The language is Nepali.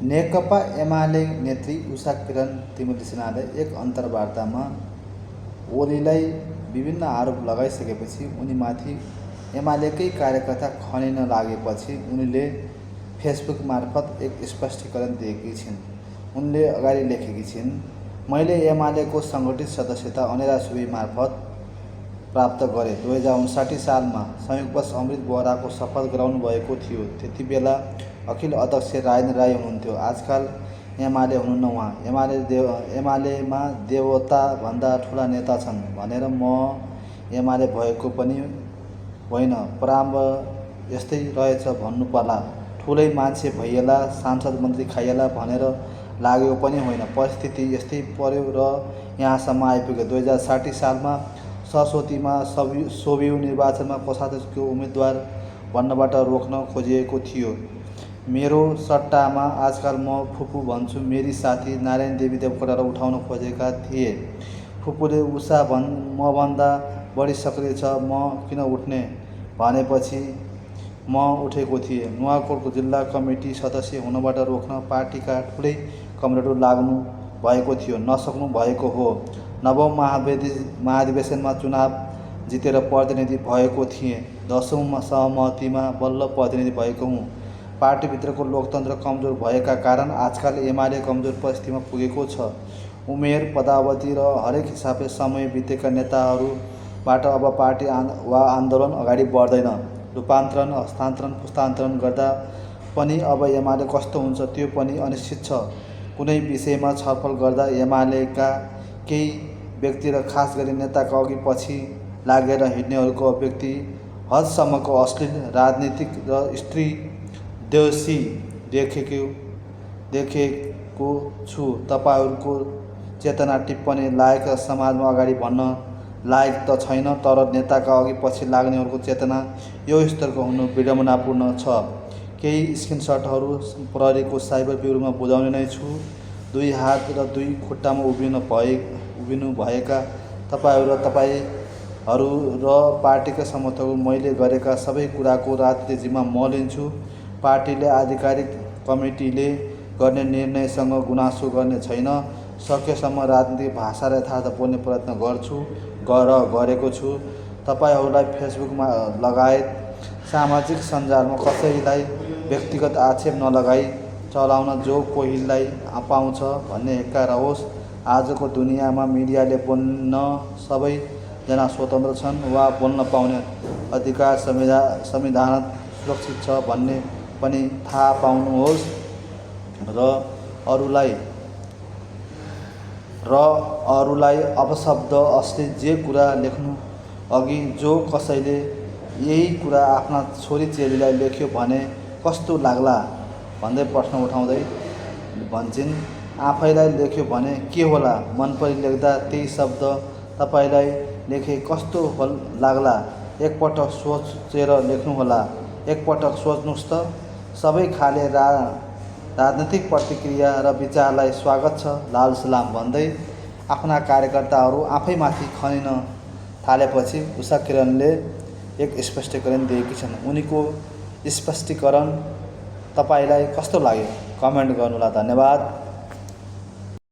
नेकपा एमाले नेत्री उषा किरण तिमोली सिन्हाले एक अन्तर्वार्तामा ओलीलाई विभिन्न आरोप लगाइसकेपछि उनीमाथि एमालेकै कार्यकर्ता खनिन लागेपछि उनले फेसबुक मार्फत एक स्पष्टीकरण दिएकी छिन्। उनले अगाडि लेखेकी छिन्, मैले एमालेको सङ्गठित सदस्यता अनेरा सुब्बी मार्फत प्राप्त गरेँ। 2059 सालमा संयोगवश अमृत बोहराको शपथ गराउनु भएको थियो। त्यति बेला अखिल अध्यक्ष राजेन्द्र राई हुनुहुन्थ्यो। आजकल एमाले हुनुहुन्न उहाँ। एमालेमा देवताभन्दा ठुला नेता छन् भनेर म एमाले भएको पनि होइन, प्रारम्भ यस्तै रहेछ भन्नु पर्ला। ठुलै मान्छे भइएला, सांसद मन्त्री खाइएला भनेर लाग्यो पनि होइन। परिस्थिति यस्तै पर्यो र यहाँसम्म आइपुग्यो। 2060 सालमा सरस्वतीमा सोभियु निर्वाचनमा कोषाध्यक्षको उम्मेदवार बन्नबाट रोक्न खोजिएको थियो। मेरो सट्टामा आजकल म फुपू भन्छु। मेरी साथी नारायणी देवी देवकोटालाई उठाउन खोजेका थिए। फुपूले उषा मभन्दा बढी सक्रिय छ, म किन उठ्ने भनेपछि म उठेको थिएँ। नुवाकोटको जिल्ला कमिटी सदस्य हुनबाट रोक्न पार्टीका ठुलै कमरेडहरू लाग्नु भएको थियो, नसक्नु भएको हो। 9औं महाधिवेशनमा चुनाव जितेर प्रतिनिधि भएको थिएँ। 10औं सहमतिमा बल्ल प्रतिनिधि भएको हुँ। पार्टीभित्रको लोकतन्त्र कमजोर भएका कारण आजकल एमाले कमजोर परिस्थितिमा पुगेको छ। उमेर, पदावधि र हरेक हिसाबले समय बितेका नेताहरूबाट अब पार्टी वा आन्दोलन अगाडि बढ्दैन। रूपान्तरण, हस्तान्तरण, पुस्तान्तरण गर्दा पनि अब एमाले कस्तो हुन्छ त्यो पनि अनिश्चित छ। कुनै विषयमा छलफल गर्दा एमालेका केही व्यक्ति र खास गरी नेताका अघि पछि लागेर हिँड्नेहरूको अभिव्यक्ति हदसम्मको अश्लील, राजनीतिक र स्त्री द्वेषी देखेको छु। तपाईहरूको चेतना टिप्पणी लायक र समाजमा अगाडि भन्न लायक त छैन, तर नेताका अघि पछि लाग्नेहरूको चेतना यो स्तरको हुनु विडम्बनापूर्ण छ। केही स्क्रिनसटहरू प्रहरीको साइबर ब्युरोमा बुझाउने नै छु। 2 हात र 2 खुट्टामा उभिनु भएका तपाईहरू र पार्टीका समर्थकहरू, मैले गरेका सबै कुराको राजनीतिक जिम्मा म लिन्छु। पार्टीले आधिकारिक कमिटीले गर्ने निर्णयसँग गुनासो गर्ने छैन। सकेसम्म राजनीतिक भाषा र यथार्थ बोल्ने प्रयत्न गर्छु र गरेको छु। तपाईहरूलाई फेसबुकमा लगायत सामाजिक सञ्जालमा कसैलाई व्यक्तिगत आक्षेप नलगाई चलाउन जो कोहीलाई पाउँछ भन्ने हेक्का रहोस्। आजको दुनियाँमा मिडियाले बोल्न सबैजना स्वतन्त्र छन् वा बोल्न पाउने अधिकार संविधानत सुरक्षित छ भन्ने पनि थाहा पाउनुहोस् र अरूलाई अपशब्द, अश्लील जे कुरा लेख्नु अघि जो कसैले यही कुरा आफ्ना छोरी चेलीलाई लेख्यो भने कस्तो लाग्ला भन्दै प्रश्न उठाउँदै भन्छन्। आफैलाई लेख्यो भने के होला? मनपरी लेख्दा त्यही शब्द तपाईँलाई लेखे कस्तो लाग्ला? एकपटक सोचेर लेख्नुहोला। एकपटक सोच्नुहोस् त। सबै खाले राजनीतिक प्रतिक्रिया र विचारलाई स्वागत छ, लाल सलाम भन्दै आफ्ना कार्यकर्ताहरू आफैमाथि खनिन थालेपछि उषा किरणले एक स्पष्टीकरण दिएकी छन्। उनीको स्पष्टीकरण तपाईँलाई कस्तो लाग्यो? कमेन्ट गर्नुहोला। धन्यवाद।